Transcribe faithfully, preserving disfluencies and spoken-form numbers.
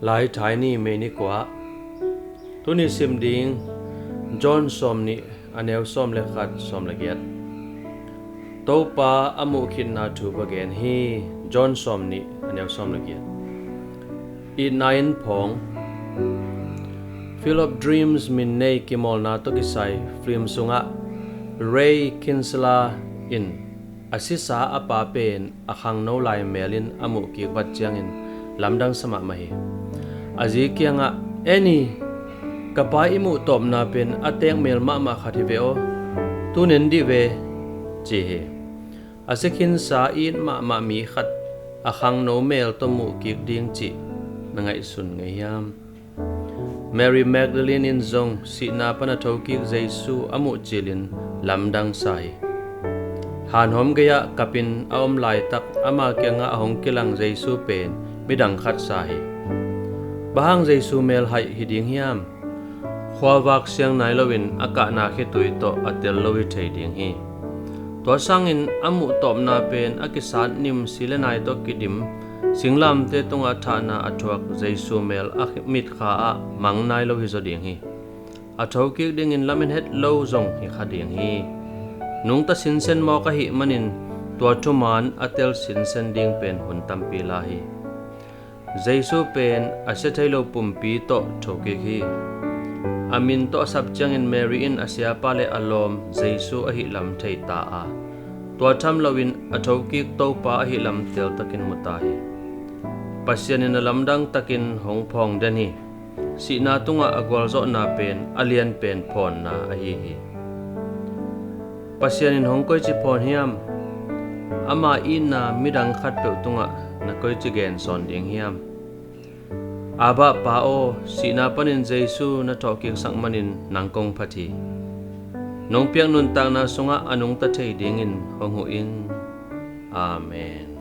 Laithai ni, May ni kua. Tuni sim ding, John sawm nih, a neu sawm le khat, sawm le giat. Topa a muh khitna thu va gen hi. John sawm nih, a neu sawm le giat. Itna in phawng. Field of Dreams min nei kimawlna tawh kisai film sungah Ray Kinsella in a sisa a pa pen a khangno lai mel in a muh kik vat ciangin lamdang sa mahmah hi. A zi kiangah, "Annie, ka pa i muh tawpna pen a teek mel mahmah khat hi ve aw. Tun en dih ve," ci hi. A si khinsa i it mahmah mi khat a khangno mel tawh muh kik ding cih na ngaihsun ngei hiam? Mary Magdalene in zong sihna pan a thokik Jesu a muh cilin lamdang sa hi. Hanhawm gei-ah kapin a om laitak ama kiangah a hong kilang Jesu pen midang khat sa hi. Bang hang Jesu mel haih hi ding hiam? Khuavak siang nai loin a kahna khitui tawh a tel lo hi thei ding hi. Tua sangin a muh tawpna pen a kisat nim si le nai tawh kidim, singlamte tungah thahna a thuak Jesu mel a mitkha ah mang nai lo hi zaw ding hi. A thokik dingin lamen het lo zong hi kha ding hi. Nungta sinsen mawk ahih manin tua thuman a tel sinsen ding pen hun tampi la hi. Jesu pen a sia thei lo pumpi tawh thokik hi. A min tawh a sap ciangin Mary in a siapa le a lawm Jesu ahih lam thei ta a, tua tham loin a thokik Topa ahih lam teltakin mu ta hi. Pasian in a lamdang takin hong phawng den hi. Sihna tungah a gualzawhna pen a lianpen phawnna ahi hi. Pasian in hong koici phawn hiam? Ama itna midang khatpeuh tungah na koici gensawn ding hiam? Abba Pa aw, sihna panin Jesu na thawhkiksak manin nang kong phat hi. Nong piak nuntakna sungah a nungta thei dingin hong huh in. Amen.